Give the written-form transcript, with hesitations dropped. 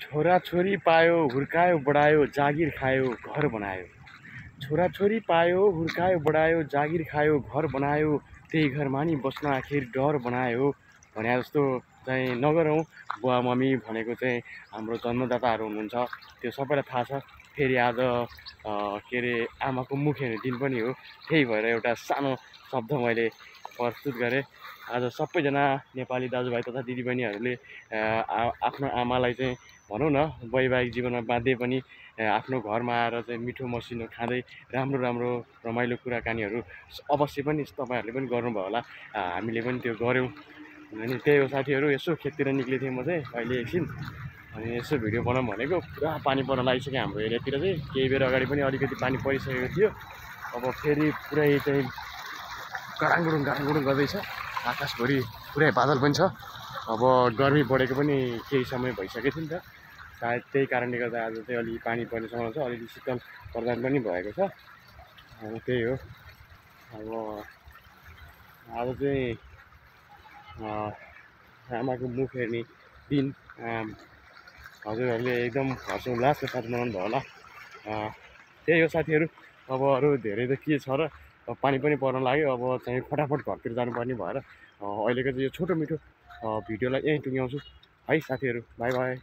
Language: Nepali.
छोराछोरी पायो हुर्कायो बढायो जागिर खायो घर बनायो। छोराछोरी पायो हुर्कायो बढायो जागिर खायो घर बनायो। त्यही घरमा नि बस्न आखिर डर बनायो भने जस्तो चाहिँ नगरौँ। बुवा मम्मी भनेको चाहिँ हाम्रो जन्मदाताहरू हुनुहुन्छ, त्यो सबैलाई थाहा छ। फेरि आज के अरे आमाको मुख हेर्ने दिन पनि हो, त्यही भएर एउटा सानो शब्द मैले प्रस्तुत गरेँ। आज सबैजना नेपाली दाजुभाइ तथा दिदीबहिनीहरूले आफ्नो आमालाई चाहिँ भनौँ न वैवाहिक जीवनमा बाँधे पनि आफ्नो घरमा आएर चाहिँ मिठो मसिनो खाँदै राम्रो राम्रो रमाइलो कुराकानीहरू अवश्य पनि तपाईँहरूले पनि गर्नुभयो होला। हामीले पनि त्यो गऱ्यौँ। अनि त्यही हो साथीहरू, यसो खेततिर निक्लेको थिएँ म चाहिँ अहिले एकछिन, अनि यसो भिडियो बनाऊँ भनेको। पुरा पानी पर्न लागिसक्यो हाम्रो एरियातिर चाहिँ। केही बेर अगाडि पनि अलिकति पानी परिसकेको थियो, अब फेरि पुरै चाहिँ गराङगुडुङ गर्दैछ। आकाशभरि पुरै बादल पनि छ। अब गर्मी बढेको पनि केही समय भइसकेको थियो नि त, सायद त्यही कारणले गर्दा आज चाहिँ अलि पानी पर्ने सम्भावना छ। अलिकति शीतल प्रदान पनि भएको छ। अब त्यही हो। अब आज चाहिँ आमाको मुख हेर्ने दिन हजुरहरूले एकदम हर्षोल्लासको साथ मनाउनु भयो होला। त्यही हो साथीहरू। अब अरू धेरै त के छ र, पानी पनि पर्न लाग्यो। अब चाहिँ फटाफट घरतिर जानुपर्ने भएर अहिलेको चाहिँ यो छोटो मिठो भिडियोलाई यहीँ टुङ्ग्याउँछु है साथीहरू। By by.